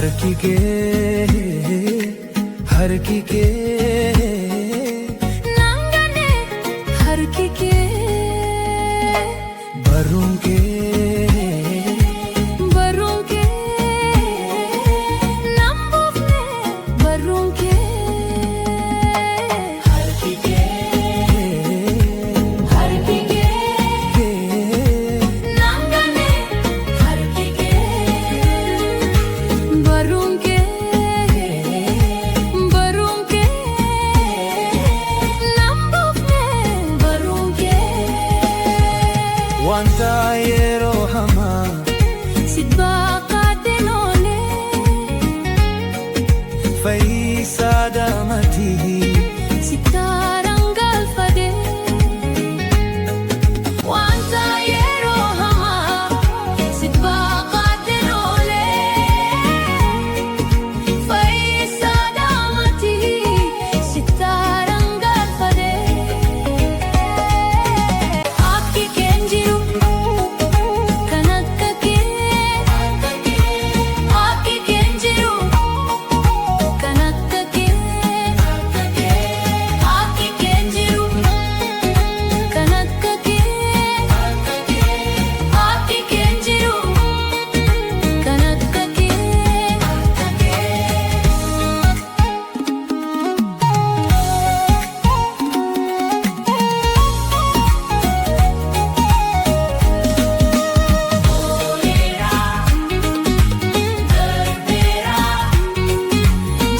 Harki kee, harki kee. Nan ganne harki kee. Barruun kee. Barruun kee nan buufne barruun kee. Harki kee, Harki kee nan ganne harki kee. Barruun kee, barruun kee nan buufne barruun kee. Wanta yeroo hamaa Si baaqaadheen oolee. Fayyisaa daamatii. Sitaaran galfadee. Wanta yeroo hamaa si baaqaadheen oolee. Fayyisaa daamatii sitaaran galfadee. Akki keen jiru kan akka kee. Akki keen jiru kan akka kee. Akki keen jiru kan akka kee. Akki keen jiru kan akka kee.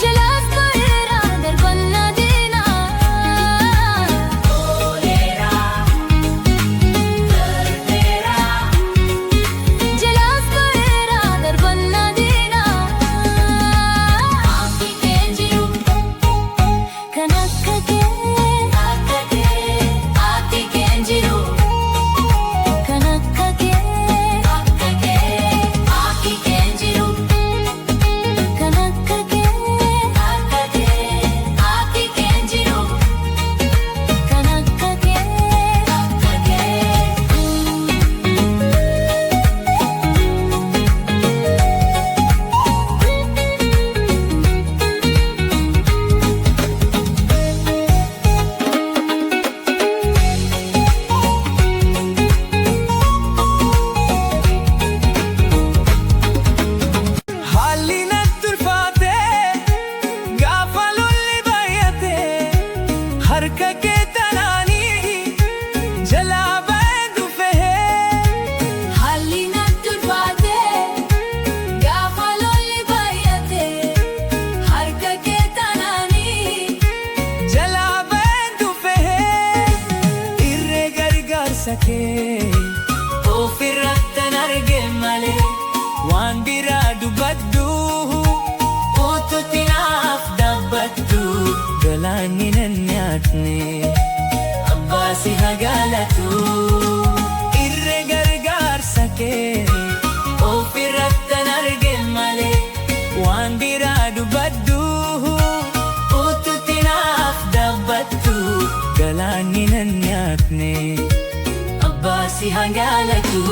Jalaas ba'eera darbannaa diinaa. Jalaas ba'eera darbannaa diinaa. Akki keen jiru kan akka kee. Akki keen jiru kan akka kee. Akki keen jiru kan akka kee. Akki keen jiru kan akka kee. Haalli natti ulfaatee gaafa lolli baay'atee, harka kee tanaanii jalaa ba'ee dhufee. Haalli natti ulfaatee gaafa lolli baay'atee, harka kee tanaanii Jalaa ba'ee dhufee. Irree gargaarsa kee ofirrattan arge malee waan biraa dubbadhu, ututti naaf dhaabbattu galaanni nan nyaatne, abbaa si haa galatu. Irree gargaarsa kee ofirrattan arge malee waan biraa dubbadhu, ututti naaf dhaabbattu galaanni nan nyaatne, abbaa si haa galatu.